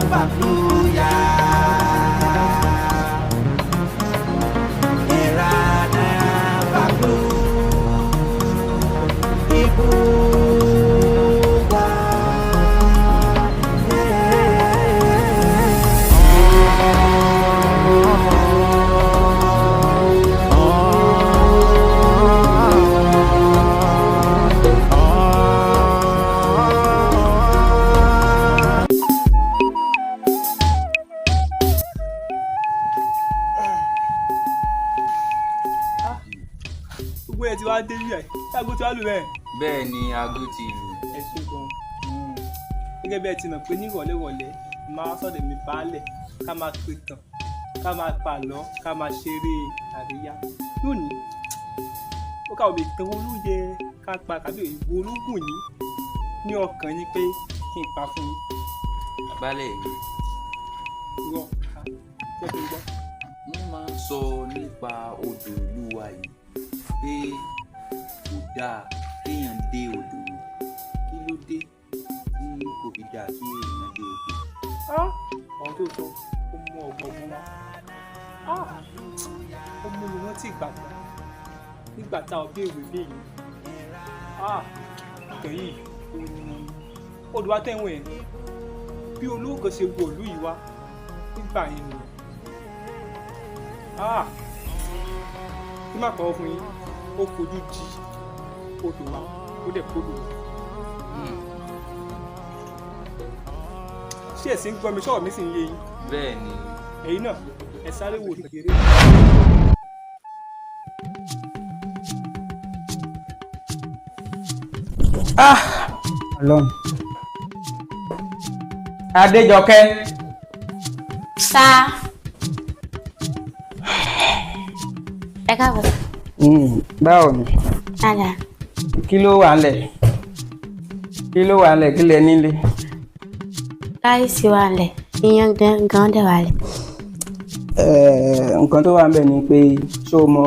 Fàlùyà. Ìrànà fàlù. Ibùgbà. Gbogbo ẹ ti wá dé bí ẹ ṣáàgó tí wàá lù bẹ́ẹ̀. Bẹ́ẹ̀ ni, aago ti lù. Ẹ ṣe gan. Gẹ́gẹ́ bí ẹ ti mọ̀ pé ní ìrọ̀lẹ́rọ̀lẹ́ máa sọ̀dọ̀ mi baálẹ̀, ká máa pè tàn, ká máa pàlọ́, ká máa ṣeré àríyá. Lónìí ó káwọn mi tán olóye ká pa tàbí ìwo ológun yín ní ọkàn yín pé kí n pa fún yín. Baálẹ̀ mi, Irọ́ jẹ́ kí n gbọ́. Wọ́n máa ń sọ nípa odò ìlú wa yìí pé kò dáa kéèyàn dé odò yìí. Kí ló dé tí kò fi dáa kí èèyàn dé odò? Ah, ọ̀rọ̀ tó sọ ó mú ọgbọ́n mú wá. Ah, ó mú mi rántí ìgbà kan nígbà tá a bí èwe bí èyí. Ah, ìtàn yìí ó ní odò wa tẹ̀wọ̀n ẹ̀ bí olówó kan ṣe wọ ìlú yìí wá nígbà yẹn nìyẹn. Ah, kí má pàwọ́ fún yín, ó fojú di odò wa, ó dẹ̀ kó lò ó. Ṣé ẹ̀sìn ń gbọ́ mi? Sọ̀rọ̀ mi sì ń yé yín? Bẹ́ẹ̀ ni. Ẹ̀yin náà ẹ sáré wò kékeré. Ọlọ́run. Adéjọkẹ́. Sá. Ẹ káàbọ̀. Báwo ni? Dáadáa. Kí ló wà ńlẹ̀? Kí ló wà ńlẹ̀? Kí lẹ nílé? Ráìsì wà lẹ̀, iyán gan dẹ̀ wà lẹ̀. Nǹkan tó wà ńbẹ̀ ni pé, ṣó o mọ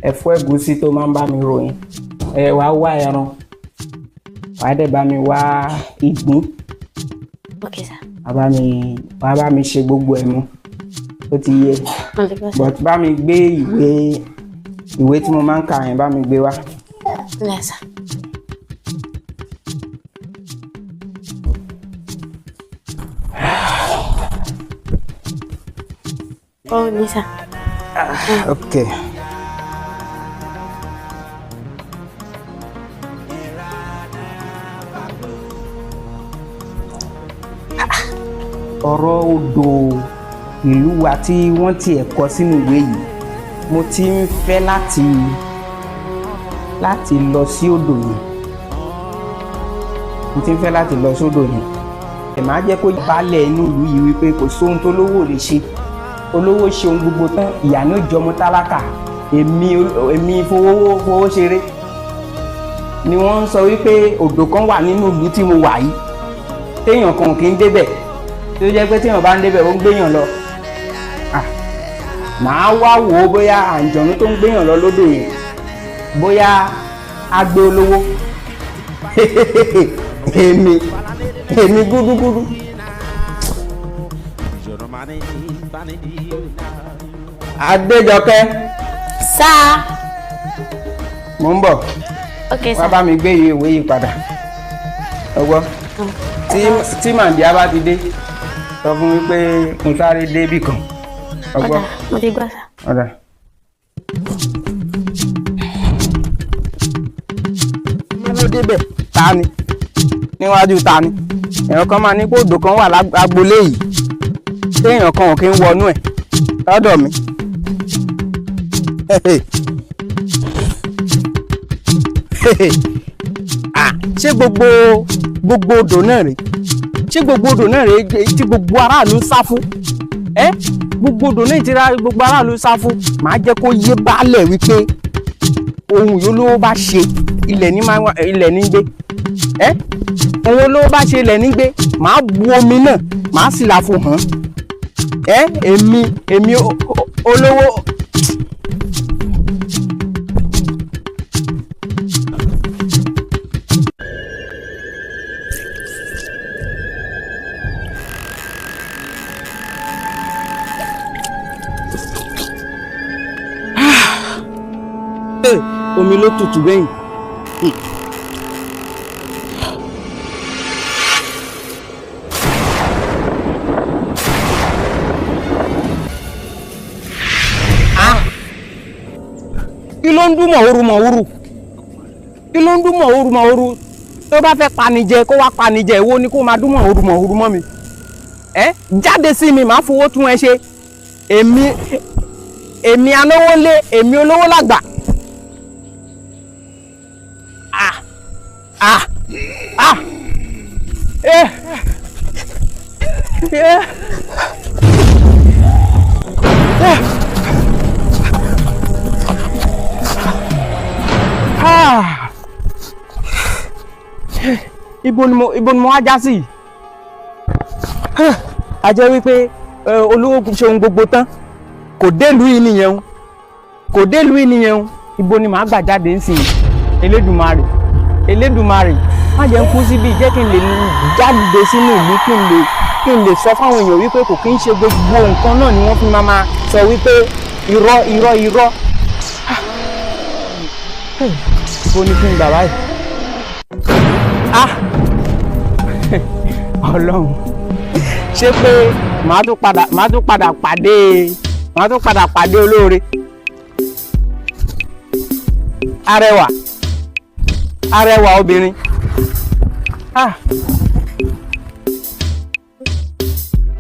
ẹ̀fọ́ ẹ̀gúsí tó máa ń bá mi ròyìn? Ẹ wàá wá ẹran, wàá dẹ̀ bá mi wá ìgbín. Ok sá. Wàá bá mi ṣe gbogbo ẹ̀ mọ́. Ó ti yé? Mo ti gbọ́ sá. But bá mi gbé ìwé tí mo máa ń kà yẹn, bá mi gbé wá. Ǹlẹ̀ sá. Ó ní sá. Ok. Ọ̀rọ̀ odò ìlú wa tí wọ́n tiẹ̀ kọ sínú ìwé yìí, mo ti ń fẹ́ láti lọ sí odò yẹn. Mo ti ń fẹ́ láti lọ sódò yẹn. Ẹ̀ máa jẹ́ kó balẹ̀ inú ìlú yìí wípé kò sóhun tó lówó lè ṣe. Olówó ṣe ohun gbogbo tán, ìyá ní ó jọmọ tálákà. Èmi fowó ṣeré ni wọ́n ń sọ wípé odò kan wà nínú ìlú tí mo wà yìí téèyàn kan kì í débẹ̀, tó jẹ́ pé téèyàn bá ń débẹ̀, ó ń gbéyàn lọ. Ah, màá wá wò ó bóyá àǹjọ̀nú tó ń gbéyàn lọ lódò yẹn, bóyá á gbé olówó. Èmi gúdúgúdú. Adéjọkẹ́. Sá. Mò ń bọ̀. Ok Wá sá. bá mi gbé ìwé yìí padà. Ọgbọ́ tí màdìá bá ti dé, sọ fún mi pé mo sáré débì kan. Ọgbọ́. Ọ̀dà, mo ti gbọ́ sá. Ọ̀dà. Ló débẹ̀ ta ni níwájú ta ni èèyàn kan máa ní kó odò kan wà lágbolé yìí téèyàn kan ò kí ń wọnú ẹ̀ lọ́dọ̀ mi. Ah, ṣé gbogbo odò náà rèé? Ṣé gbogbo odò náà rèé tí gbogbo aráàlú ń sá fún ẹ? Gbogbo odò náà ti ra gbogbo aráàlú ń sá fún. Màá jẹ́ kó yé baálẹ̀ wípé ohun yìí olówó bá ṣe, ilẹ̀ ní máa ilẹ̀ ní gbé ẹ. Ohun olówó bá ṣe, ilẹ̀ ní gbé. Màá bu omi náà, màá sì là fún hàn ẹ. Èmi olówó. Omi ló tutù bẹ́yìn. Kí ló ń dún mọ̀húrú mọ̀húrú? Kí ló ń dún mọ̀húrú mọ̀húrú? Tó bá fẹ́ panijẹ kó wá panijẹ, èwo ni kó máa dún mọ̀húrú mọ̀húrú mọ́ mi? Ẹ jáde sí mi, màá fowó tún ẹ ṣe. Èmi anáwó lé, èmi olówó làgbà. Ah ah ah, eh eh eh. Ah. Ibo ni mo wá já sí? A jẹ́ wípé olówó ṣe ohun gbogbo tán, kò délùú yìí nìyẹn o, kò délùú yìí nìyẹn o. Ibo ni màá gbà jáde ń sìn? Elédùmarè, Elédùmarè, má jẹ́ ń kú síbi, jẹ́ kí n lè jáde sínú ìlú, kí n lè sọ fáwọn èèyàn wípé kò kí ń ṣe gbogbo nǹkan náà ni wọ́n fi máa sọ wípé irọ́, irọ́, irọ́. Ibo ni kí n gbà báyìí? Ah, Ọlọ́run, ṣé pé màá tún padà pàdé olóore arẹwà, arẹwà obìnrin? Ah,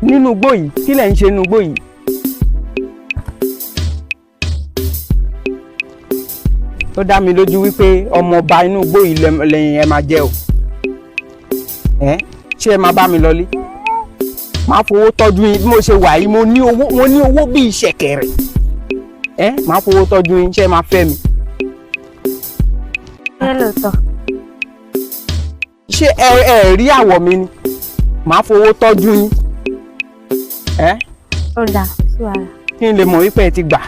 nínú igbó yìí, kí lẹ̀ ń ṣe nínú igbó yìí? Ó dá mi lójú wípé ọmọọba inú igbó yìí lẹ́yìn ẹ máa jẹ́ o. Ẹ ṣé ẹ máa bá mi lọlé? Máa fowó tọ́jú yín. Bí mo ṣe wà yìí, mo ní owó, mo ní owó bíi ṣẹ̀kẹ̀rẹ̀. Ẹ máa fowó tọ́jú yín. Ṣé ẹ máa fẹ́ mi? Ṣé lóòótọ́? Ṣé ẹ rí àwọ̀ mi ni? Máa fowó tọ́jú yín. Ẹ Ó dáa, kò sí wàhálà. Kí n lè mọ̀ wípé ẹ ti gbà.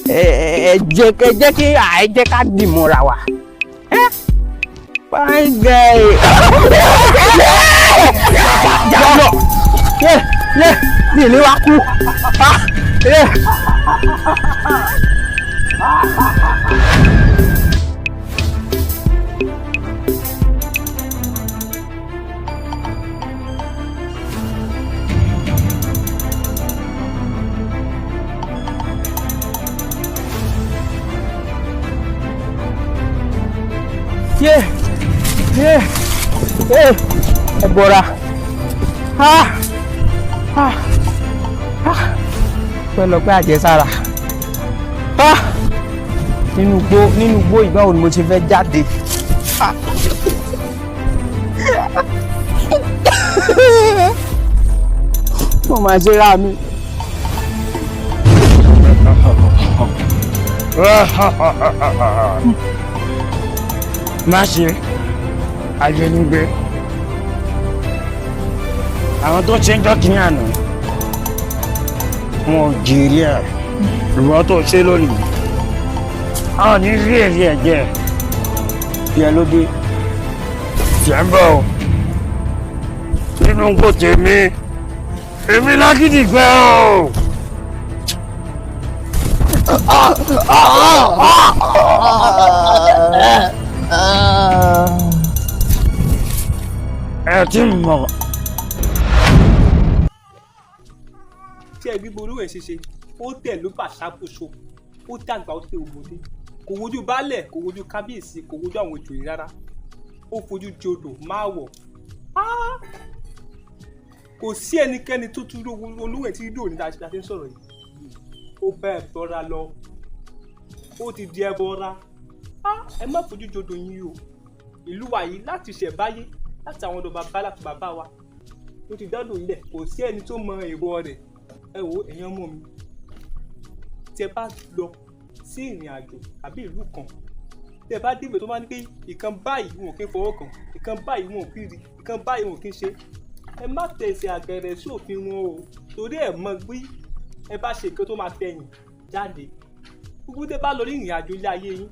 Ẹ jẹ́ kí ẹ jẹ́ ká dì mọ́ra wa. Ẹ fine guy. Jábọ̀ yé yé, mi ò ní wá kú. Ah, yé. Yé yé yé, ẹ bọra. Ah ah ah, pẹ́lọpẹ́ àjẹsára. Ah, nínú igbó, ìgbà wo ni mo ṣe fẹ́ jáde? Ah. Mo máa ṣe ra mi. Má ṣe ayélujára. Àwọn tó ṣe ń jọ́ kínní àná, wọn ò jèrè ẹ̀. Ìwọ́n tó ṣe lónìí, àwọn ò ní rí èrè ẹ̀ jẹ́. Tiẹ̀ ló dé, tiẹ̀ ń bọ̀ o nínú kò tèmi, èmi lágídí gbẹ o. Ẹ ti mọ̀. Tí ẹ gbígbó olówó ẹ̀ ṣe ó tẹ̀ ló bà ṣàkóso, ó dàgbà, ó tẹ òmòdé, kò wojú baálẹ̀, kò wojú kábíyèsí, kò wojú àwọn ìjòyè rárá. Ó fojú jodò máa wọ̀. Ah! Kò sí ẹnikẹ́ni tó tún rí olówó ẹ̀ tí rí òní la ṣe ń sọ̀rọ̀ yìí. Ó bá ẹ̀ bọ́ra lọ, ó ti di ẹ bọ́ra. Ah! Ẹ má fojú jodò yín o. Ìlú wa yìí, láti ṣẹ̀báyé, láti àwọn ọ̀dọ́ bàbá láti bàbá wa ló ti dádò ilẹ̀, kò sí ẹni tó mọ èrò rẹ̀. Ẹ wo, ẹ̀yin ọmọ mi, tí ẹ bá lọ sí ìrìn àjò àbí ìlú kan, tí ẹ bá dìbò, tó bá ní pé ìkan báyìí wọn ò kí ń fọwọ́ kàn, ìkan báyìí wọn ò kí ń rí, ìkan báyìí wọn ò kí ń ṣe, ẹ má tẹ̀sẹ̀ àgẹ̀rẹ̀ sí òfin wọn o, torí ẹ mọ bí ẹ bá ṣe nǹkan tó máa tẹ̀yìn jáde. Gbogbo tẹ bá lọ ní ìrìn àjò ilé ayé yín,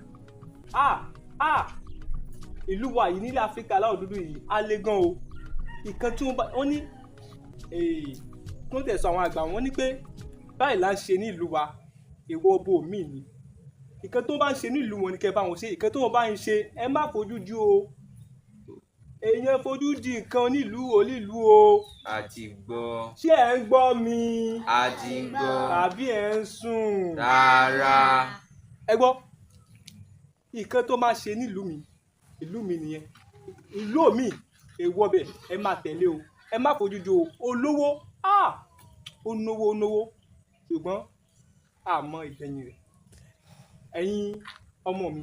ah ah, ìlú wa yìí nílẹ̀ Áfíríkà aláwọ̀ dúdú yìí á lé gan o. Ìkan tí wọ́n bá wọ́n ní kí wọ́n tẹ̀sán àwọn àgbà, wọ́n ní pé báyìí là ń ṣe ní ìlú wa, èèwọ̀ ọbọ mi ni. Ìkan tó bá ń ṣe nílùú wọn ni kẹ́ bá wọn ṣe. Ìkan tó wọn bá ń ṣe, ẹ má fojú di o. Èèyàn fojú di nǹkan nílùú onílùú o. A ti gbọ́. Ṣé ẹ ń gbọ́ mi? A ti gbọ́. Tàbí ẹ ń sùn? Rárá. Ẹ gbọ́, nǹkan tó máa ṣe nílùú mi, ìlú mi nìyẹn. Ìlú mi èèwọ̀ bẹ̀, ẹ máa tẹ̀lé o, ẹ má fojú di o. Olówó, ah, ó náwó, ó náwó, ṣùgbọ́n àmọ́ ìgbẹ̀yìn rẹ̀. Ẹ̀yin ọmọ mi,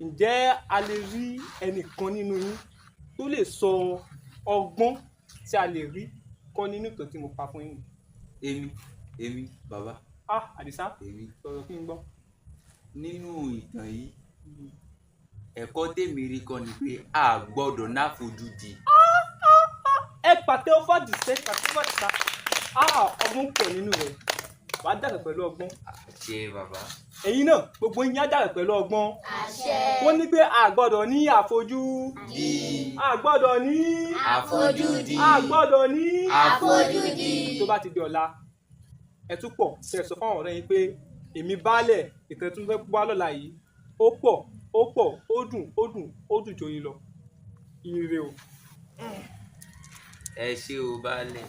ǹjẹ́ a lè rí ẹnìkan nínú yín tó lè sọ ọgbọ́n tí a lè rí kọ́ nínú ìtàn tí mo pa fún yín? Èmi bàbá. Ah, Àdìsá, Èmi. sọ̀rọ̀ kí n gbọ́. Nínú ìtàn yìí, ẹ̀kọ́ tèmi rí kọ́ ni pé a gbọ́dọ̀ náfojú di. Ẹ pàtẹ́wọ́ f'Àdìsá, ẹ pàtẹ́wọ́ f'Àdìsá. Ah, ọgbọ́n pọ̀ nínú rẹ̀, wàá dàgbà pẹ̀lú ọgbọ́n. Àṣẹ bàbá. Ẹ̀yin náà, gbogbo yín á dàgbà pẹ̀lú ọgbọ́n. Àṣẹ. Wọ́n ní pé a gbọ́dọ̀ ní àfojú. Di. A gbọ́dọ̀ ní àfojúdi. A gbọ́dọ̀ ní àfojúdi. Tó bá ti di ọ̀la, ẹ tún pọ̀ kẹ́ ẹ sọ fáwọn ọ̀rẹ́ yín pé èmi baálẹ̀, ìtàn tún fẹ́ wá lọ́la yìí, ó pọ̀, ó pọ̀, ó dùn, ó dùn, ó dùn joyin lọ. Ire o. Ẹ ṣé o baálẹ̀.